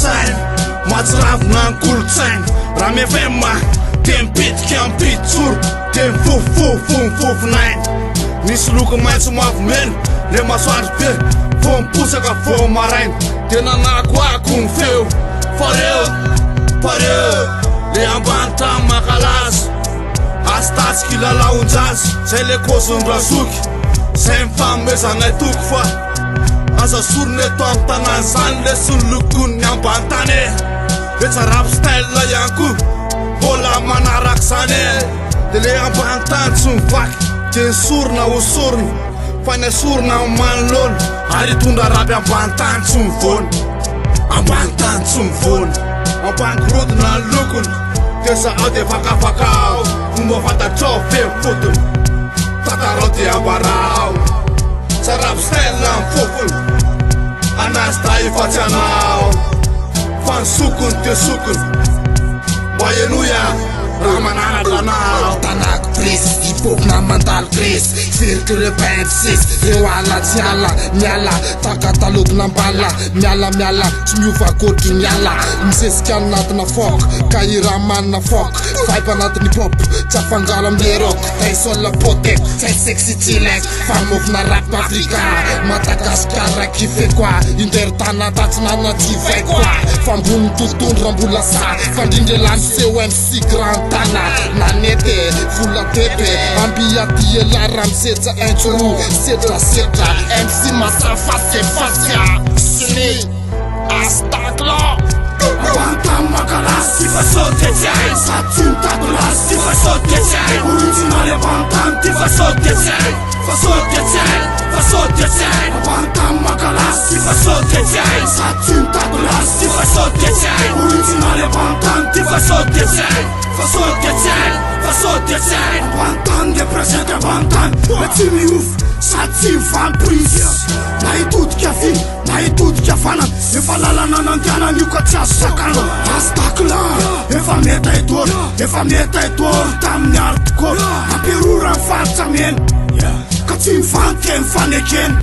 saina, mahatsiravina ny kolontsaina. Ramy FM dia mipitika mipitsoro, dia mifofofofo ny fofon'aina. Misy loko maitso mavo mena, le masoandro be vao miposaka vao maraina. Dia nanakoako ny feo, fa reo, fa reo, le ambany tany mankalaza. Astatsy kilalaon-jaza, zay le kôzin-dRazoky, zay mifanomezanay toky fa aza sorona eto amin'ny tanàna izany lesy ny lokon'ny ambany tany e! Betsa rap style ihany koa mbola manaraka izany e! De le ambany tany tsy mivaky de ny sorona ho sorona fa ny asorona amin'ny manoloana ary hitondra rap ambany tany tsy mivoana, ambany tany tsy mivoana, ambany gorodona ny lokony. Dia zahao dia fakafakao Fomba fantatrao ve ny fotony Tantarao dia ambarao Tsarabo style ny fofony Anazy dahy efa tsy anao Fa ny sokony dia sokony Mba henoy ah raha mananatra anao Tanako prise, hip hop na mandalo crise Cirque reo MCs, reo ala tsy ala Miala, takatalogina ambala Miala miala, tsy miova akoatry ny ala Misesika anatina fok, ka i Ramanina fok Vibe anatin'ny hip hop, tsy afangaro amle rock Dancehall poteko, tsy sexy tsy laiky Fanovona rap Afrika, Madagasikara kiffe quoi Inder tana tatsinana tsy vay quoi Fa ambony tontolo raha mbola sahy Fandrindra elah miseho MC grand tana Nanety e, vola teto e Amby aty elah raha misetra intro Setrasetra, MC masa face face a Sini, Astaglan. Ambany makalasy Ty fa sao dia tsy hay Sady tsy mitady lasy Ty fa sao dia tsy hay Original ambany tany Ty fa sao dia tsy hay Fa sao dia tsy hay Fa sao dia tsy hay Ambany tany makalasy Ty fa sao dia tsy hay Sady tsy mitady lasy Ty fa sao dia tsy hay Original ambany tany Ty fa sao dia tsy hay Fa sao dia tsy hay Fa sao dia tsy hay Ambany tany represent ambany tany Fa tsy miova Sady tsy mivamprise Na hitodika havia na hitodika havanana Efa lalana nandehanana io ka tsy azo sakanana Astaclan Efa médaille d'or Efa médaille d'or tamin'ny hardcore Amperora ny faritra mena Ka tsy mivantika ny fanekena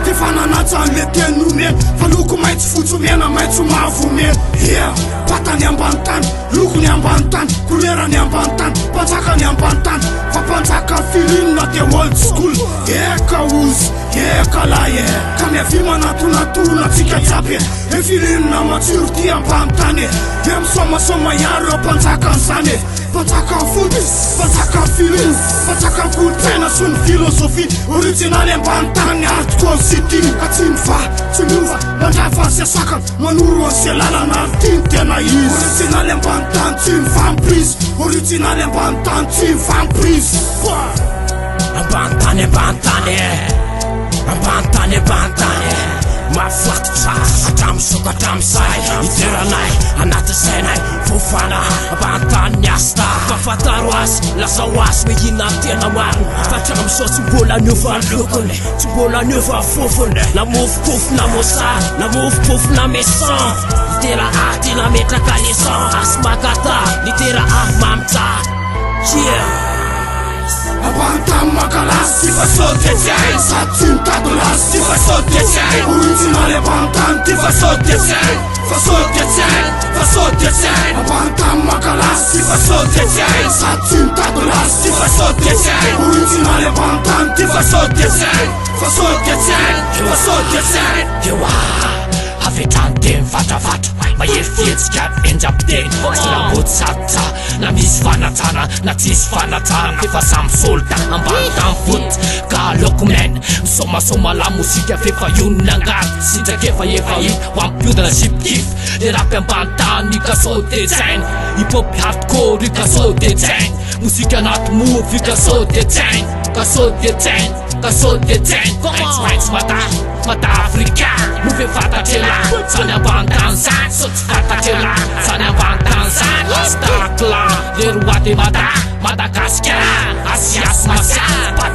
D'efa nanaja an'le teny nomena Fa loko maitso fotsy mena maitso mavo mena Yeah Patany ambany tany Lokony ambany tany Couleur-ny ambany tany Mpanjakany ambany tany Fa mpanjaka feeling de old school Eka ozy Eka lahy e Ka miavia manatonatona antsika jiaby e E feeling matsiro ty ambany tany e E misomasoma ihany reo mpanjakan'izany e Mpanjakan'ny foot Mpanjakan'ny feeling Mpanjakan'ny kolontsaina sy ny filozofia Original ambany tany hardcore city Ka tsy mivaha tsy miova Mandrava sy asakana Manoro an'izay lalana ary ty ny tena izy Original ambany tany tsy mifamprise Original ambany tany tsy mifamprise Ambany tany ambany tany e Ambany tany ambany tany e Mafatotra hatramin'izao ka hatramin'izay Itoeranay anaty sainay fofana Ambany tany ny asta Fa fantaro azy lazao azy hoe inona ny tena marina Fa hatramin'izao tsy mbola niova ny lokony Tsy mbola niova ny fofony Na mofokofona mosary Na mofokofona maison Litera A ty nametraka leçon Asy makata Litera A mamitra Yeah Ambany tany makalasy Ty fa sao dia tsy hay Sady tsy mitady lasy Ty fa sao dia tsy hay Original ambany tany Ty fa sao dia tsy hay Fa sao dia tsy hay Fa sao dia tsy hay Ambany tany makalasy Ty fa sao dia tsy hay Sady tsy mitady lasy Ty fa sao dia tsy hay Original ambany tany Ty fa sao dia tsy hay Fa sao dia tsy hay Fa sao dia tsy hay Ewa avy hatrany dia mivatravatra Mahery fihetsika enjam-piteny Tsy lamboty sarotra na misy fanajana na tsisy fanajana F'efa samy soldat ambany tany foot Ka aleoko men misomasoma la mozika F'efa io no niangary sitraka efa efa hita Ho ampiodina zip kif Le rap ambany tany ka sao dia tsy hainy Hip hop hardcore io ka sao dia tsy hainy Mozika anaty move io ka sao dia tsy hainy Ka sao dia tsy hainy Ka sao dia tsy hainy Maitso maitso mada Mada Afrika Moa ve fantatr'elah Zany ambany tany zany Sao tsy fantatr'elah Zany ambany tany zany Asta clan Le roi de Mada Madagasikara Asiasy masia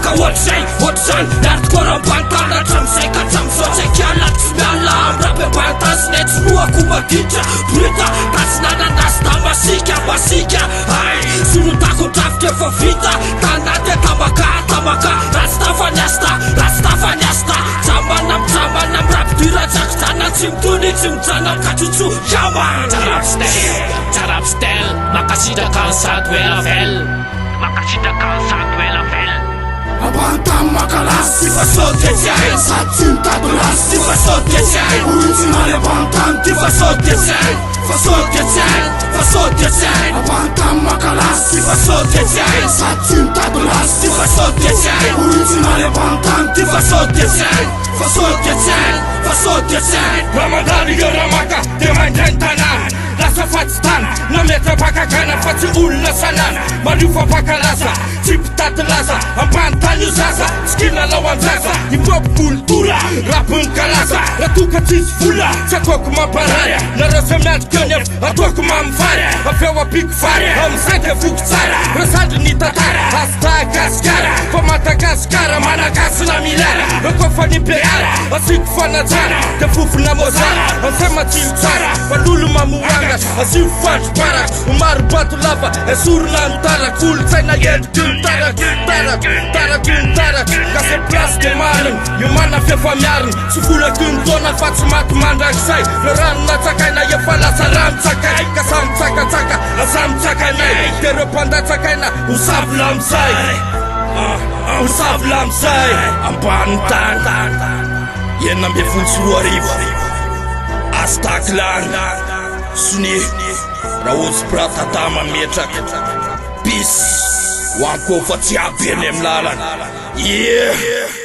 Ka ohatr'izay, ohatr'izany Ny hardcore ambany tany hatramin'izay ka hatramin'izao Tsy haiko hiala, tsy miala Amin'ny rap ambany tany sy netsy lohako maditra Brut Tatsinanana sy Damasika Masika Ay Sorotako ny drafitra efa vita Tanaty tamaka, tamaka Ratsy tafa ny asta, ratsy tafa ny asta Jamana, mijamana Amin'ny rap dur Jackjana tsy mitony. tsy mijanona katsotso yaman. Tsarap style, tsarap style, mankasitraka ny sady ela vel. Mankasitraka ny sady ela vel. Ambany tany makalasy ty fa sao dia tsy hay, sady tsy mitady lasy ty fa sao dia tsy hay. Original ambany tany ty fa sao dia tsy hay, fa sao dia tsy hay, fa sao dia tsy hay. Ambany tany makalasy ty fa sao dia tsy hay, sady tsy mitady lasy ty fa sao dia tsy hay. Original ambany tany ty fa sao dia tsy hay, fa sao dia tsy hay, fa sao dia tsy hay. Raha mandalo ireo ramaka dia mandray ny tanàna. Lasa fatsy tany nametra-pakakana fa tsy olona sanana. Mario fa mpaka laza, tsy mpitaty laza. Ambany tany io zaza, tsy kilalao an-jaza. Hip hop koltora, rap ny kalaza. Raha toa ka tsisy vola, tsy ataoko mamparary. Nareo zay miandry keo nefa ataoko mamy vary. Avy eo ampiako vary, amin'izay dia voky tsara. Raha sandry ny tantara, azo Gasikara. Fa Madagasikara, Malagasy na miliara. Raha koa fa ny PR, asiako fanajana. Dia fofona mozara, amin'izay matsiro tsara. Fa lolo mamoangatra, asio fandri-baraka. Maro bato lava, esorina ny taraka. Kolontsaina endriky ny taraka, taraka, taraky ny taraka. Gasy place de marina, miomàna f'efa miarina. Tsy volaky ny taona fa tsy maty mandrakizay. Ny rano natsakaina efa lasa ranon-tsakay. Ka samy mitsakatsaka, na samy mitsakanay. Dia ireo mpandatsakaina ho savona amin'izay. Ho savona amin'izay. Ambany tany, 2016. Hashtag lany, sonia, Raozy Pratata mametraka. Peace, ho ankofa tsy avy eny amin'ny lalana. Yeah.